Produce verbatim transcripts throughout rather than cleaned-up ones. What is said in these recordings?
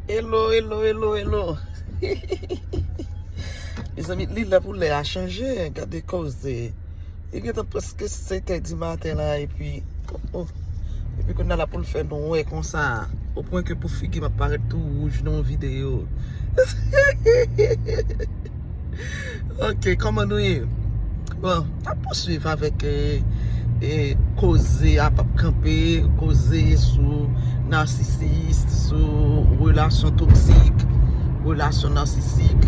Hello, hello, hello, hello. Mezanmi, li lè pou lè a chanje, gade koze. Li gentan prèske sèt è di maten la, epi, oh, oh. Epi kounye a la pou l fè nwè konsa, o pwen ke pou figi m ap parèt tou wouj nan yon videyo. Ok, kòman nou ye? Bon, n ap pouswiv avèk, eh, eh, koze a p ap kanpe, koze sou nasisis, sou relasyon toksik, relasyon nasisik,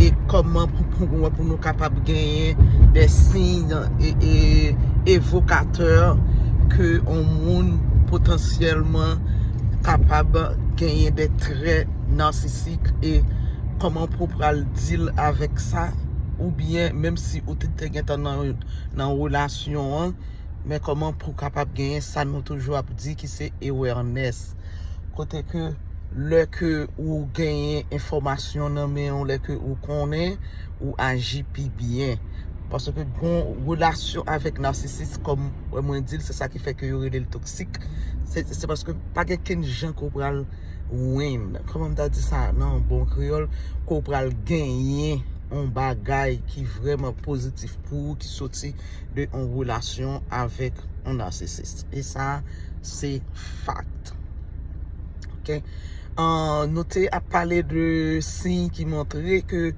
e kòman pou, pou, pou nou kapab genyen de siy e, e, evokatè ke yon moun potansyèlman kapab genyen de trè nasisik, e kòman pou pral deal avèk sa, oubyen menm si ou te, te gentan nan, nan relasyon an, men kòman pou kapab genyen sa nou toujou ap di ki se awareness. Kote ke lè ke ou genyen enfòmasyon nan men w, lè ke ou konnen, ou aji pi byen. Paske gon relasyon avèk nasisis, kòm wè mwen di l, se sa ki fè ke yo rele l toksik. Se, se paske pa gen kenn jan ke w pral win. Kòman m ta di sa nan bon kreyòl? Ke w pral genyen yon bagay ki vrèman pozitif pou ou, ki soti de yon relasyon avèk yon nasisis. E sa, se fact. Ok? Ah, nou te ap pale de siy ki montre ke,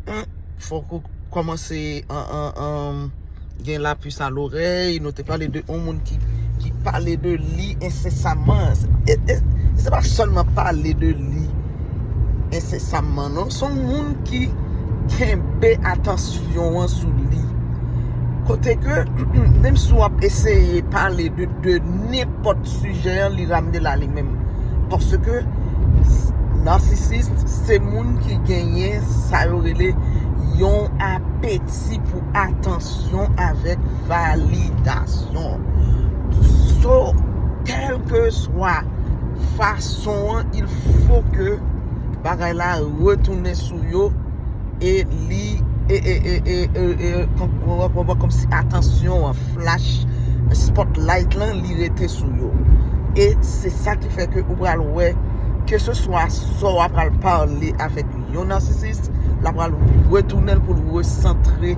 hmm, fòk ou kòmanse, ah, ah, ah, gen lapis a lorèy. Nou te pale de yon moun ki, ki pale de li ensesaman. E, e, se pa sèlman pale de li ensesaman, non. Se yon moun ki kenbe atansyon an sou li. Kote ke, menm si w ap eseye pale de, de nenpòt sijè an, li ramne la li menm. Paske nasisis, se moun ki genyen sa yo rele yon apeti pou atansyon avèk validasyon. So, kèlkeswa fason an, il faut que bagay la retounen sou yo, e li, e, e, e, e, e, e, kòm, kòm, kòm, kòmsi atansyon an, flash, spotlight lan, li rete sou yo. E se sa ki fè ke ou pral wè, ke se swa sa w pral pale avèk yon nasisis, l ap pral retounen l pou l resantre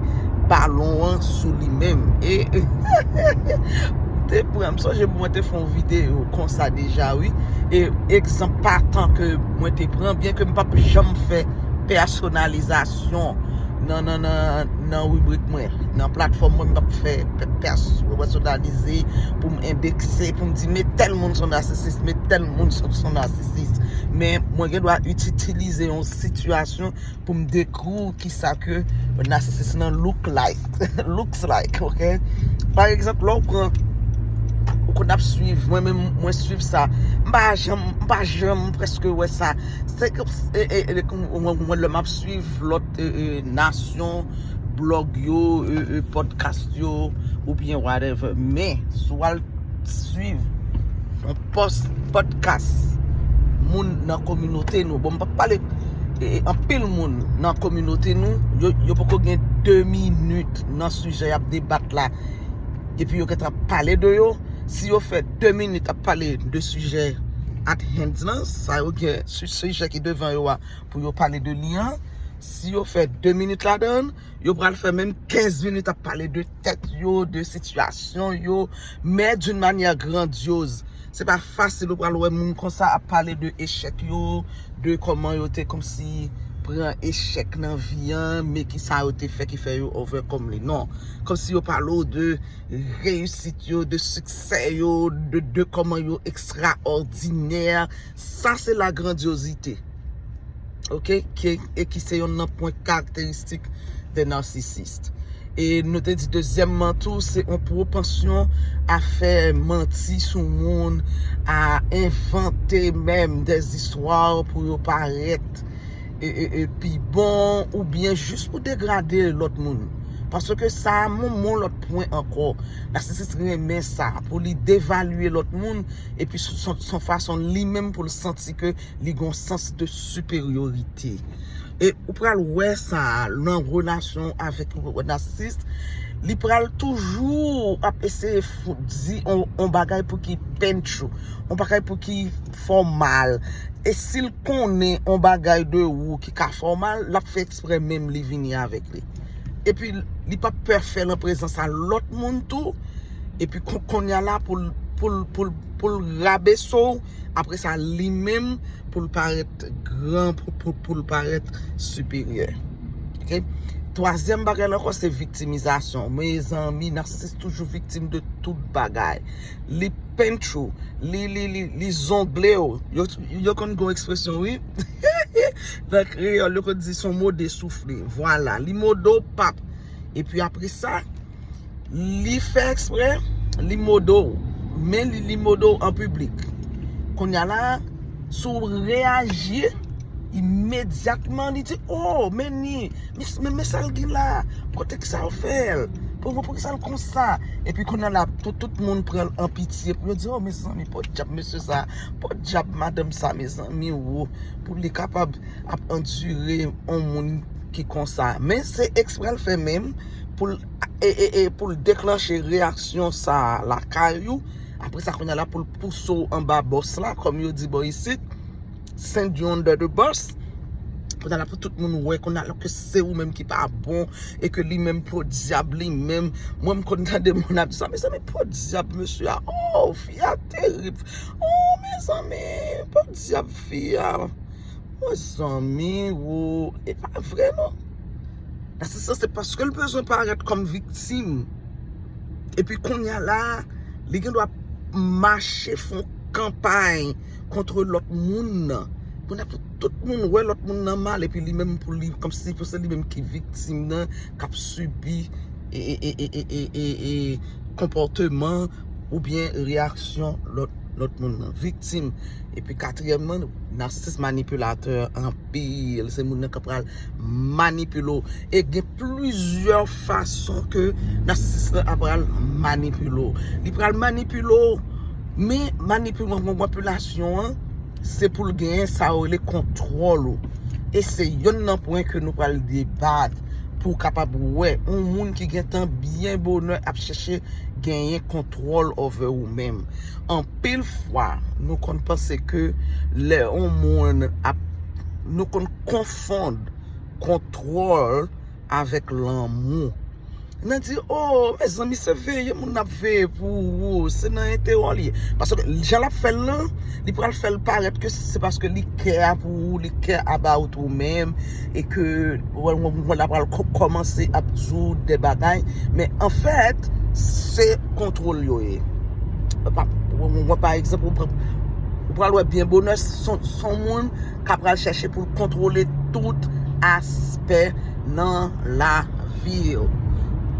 balon an sou li menm. E te pran, m sonje mwen te fè yon videyo konsa deja, wi. E egzanp patan ke mwen te pran, byen ke m p ap janm fè pèsonalizasyon nan, nan, nan, nan ribrik mwen, nan platfòm mwen, m p ap fè pè-, pès-, pèsonalize pou m endekse, pou m di, men tèl moun se yon nasisis, men tèl moun se, se yon nasisis. Men mwen gen dwa itilize yon sitiyasyon pou m dekri w kisa ke nasisis nan look like, looks like, ok? Pa egzanp, lè w pran, ou konn ap swiv, mwen menm, mwen swiv sa. M pa janm, m pa janm prèske wè sa. Se ke, e, e, e, mwen, mwen, lè m ap swiv lòt, e, e, nasyon, blòg yo, e, e, podcast yo, oubyen whatever. Men, si w al swiv yon pòs-, podcast moun nan kominote nou. Bon, m p ap pale, e, e, anpil moun nan kominote nou, yo, yo poko gen de minit nan sijè y ap debat la. Epi yo gentan pale de yo. Si yo fè de minit ap pale de sijè at hand lan, sa yo gen si-, sijè ki devan yo a pou yo pale de li an, si yo fè de minit ladan l, yo pral fè menm kenz minit ap pale de tèt yo, de sitiyasyon yo, men d'une manière grandiose. Se pa fasil ou pral wè moun konsa ap pale de echèk yo, de kòman yo te kòmsi pran echèk nan vi an, men kisa yo te fè ki fè yo overcome li. Non. Kòmsi yo pale w de reyisit yo, de siksè yo, de, de kòman yo ekstraòdinè. Sa se la grandyozite. Ok? Ki, e ki se yonn nan pwen karakteristik de narsisist. E nou te di dezyèmman tou, se yon pwopansyon a fè manti sou moun, a envante menm des histoires pou yo parèt e, e, e pi bon, oubyen jis pou degrade lòt moun. Paske sa a menm yon lòt pwen ankò. Narsisist renmen sa, pou li devalye lòt moun, epi se yon, se yon fason li menm pou l santi ke li gen yon sans de siperyorite. E ou pral wè sa a nan relasyon avèk yon narsisist, Li pral toujou ap eseye di yon bagay pou ki pentch ou, yon bagay pou ki fè w mal. E si l konnen yon bagay de ou ki ka fè w mal, l ap fè eksprè menm li vini avèk li. Epi li p ap pè fè l an prezans a lòt moun tou. Epi kounye a la pou l pou l pou l pou l rabese w, apre sa li menm pou l parèt gran, pou pou pou l parèt siperyè. Ok? Twazyèm bagay la ankò se viktimizasyon. Mezanmi, nasisis toujou viktim de tout bagay. Li pentch ou, li li li li zongle w. Yo yo konn gen yon ekspresyon, wi. Nan kreyòl yo konn di se yon mode soufle. Vwala, li mode w pap. Epi apre sa, li fè eksprè, li mode w. Men li li mode w an piblik. Kounye a la, si w reyaji, imedyatman li di, oh, men ni men men sa l gen la. Kote ki sa w fè l? Pou pou ki sa l konsa? Epi kounye a la, tout tout moun pran l an pitye pou yo di, oh, mezanmi, podyab mesye sa, podyab madanm sa, mezanmi, wo, pou li kapab ap andire yon moun ki konsa. Men se eksprè l fè menm pou l e e e pou l deklanche reyaksyon sa a lakay ou. Apre sa kounye a la pou l pouse w anba bòs la, kòm yo di bò isit, send you under the bus. Kounye a la pou tout moun wè kounye a la ke se ou menm ki pa bon, e ke li menm podyab li menm. Mwen m konn tande moun ap di sa, mezanmi, podyab mesye a, oh, fi a terib, oh, mezanmi, podyab fi a. Mezanmi, wo, e pa vre non. Nasisis se paske l bezwen parèt kòm viktim. Epi kounye a la, li gen dwa mache fè yon kanpay kont lòt moun nan. Kounye a pou tout moun wè lòt moun nan mal, epi li menm pou li, kòmsi pou se li menm ki viktim nan, k ap sibi e e e e e e e konpòteman oubyen reyaksyon lòt lòt moun nan. Viktim. Epi katriyèmman, nasisis manipilatè anpil. Se moun nan k ap pral manipile w. E gen plizyè fason ke nasisis lan ap pral manipile w. Li pral manipile w, men manipil-, manipilasyon an, se pou l genyen sa yo rele kontwòl ou. E se yonn nan pwen ke nou pral debat pou w kapab wè yon moun ki gentan byen bonè ap chèche genyen kontwòl over ou menm. Anpil fwa, nou konn panse ke lè yon moun ap, nou konn konfonn kontwòl avèk lanmou. Nan di, oh, mezanmi, se veye moun ap veye pou ou, se nan enterè w li ye. Paske jan l ap fè l lan, li pral fè l parèt ke se paske li care pou ou, li care about ou menm, e ke wè, wè, wè, l ap pral kò-, kòmanse ap di w de bagay, men anfèt, se kontwòl yo ye. Pa, wè, wè, pa egzanp, ou pran, ou pral wè byen bonè, se yon, se yon moun k ap pral chèche pou l kontwole tout aspè nan lavi w.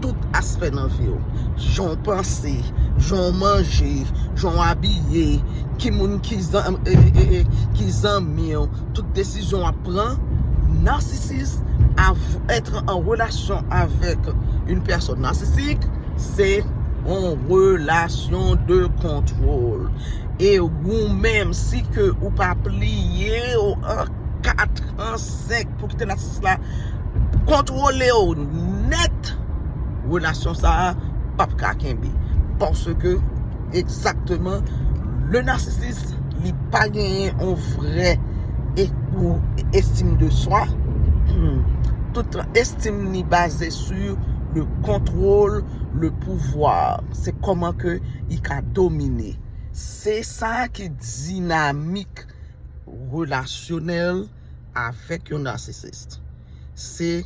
Tout aspè nan vi w. Jan w panse, jan w manje, jan w abiye, ki moun ki zan-, e, e, e, ki zanmi w, tout desizyon w ap pran. Narcissiste, av-, être en relation avec une personne narcissique, se yon relasyon de kontwòl. E ou menm, si ke ou pa pliye w an kat, an senk pou kite nasisis la kontwole w nèt, relasyon sa a p ap ka kenbe. Paske, egzakteman, le narcissiste, li pa genyen yon vrè e-, ou estim de swa. Tout estim li baze sou le contrôle, le pouvoir. Se kòman ke li ka domine. Se sa ki dinamik relasyonèl avèk yon narcissiste. Se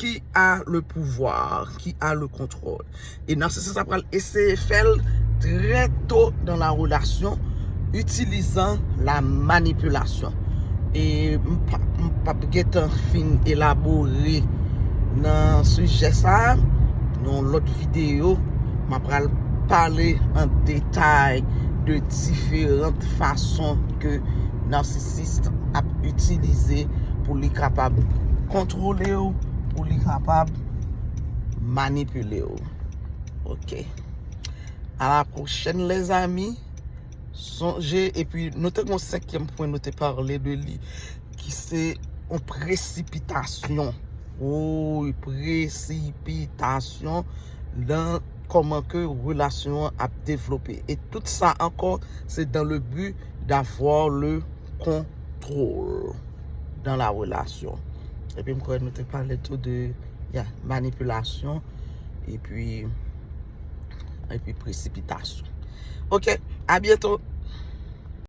qui a le pouvoir, qui a le contrôle. E narcissiste la pral eseye fè l trè to dans la relation, utilisant la manipulation. E m p ap, m p ap gentan fin elabore nan sijè sa a, nan yon lòt videyo, m ap pral pale an detay de diferan fason ke narcissiste ap itilize pou li kapab kontwole w, pou li kapab manipile w. Ok. À la prochaine, les amis. Sonje, epi nou te gen yon senkyèm pwen, nou te pale de li, ki se yon presipitasyon. Woy, presipitasyon. nan kòman ke relasyon an ap devlope. E tout sa ankò, se dans le but d'avoir le contrôle dans la relation. Epi m kwè nou te pale tou de, ya, manipilasyon epi epi presipitasyon. Ok, à bientôt.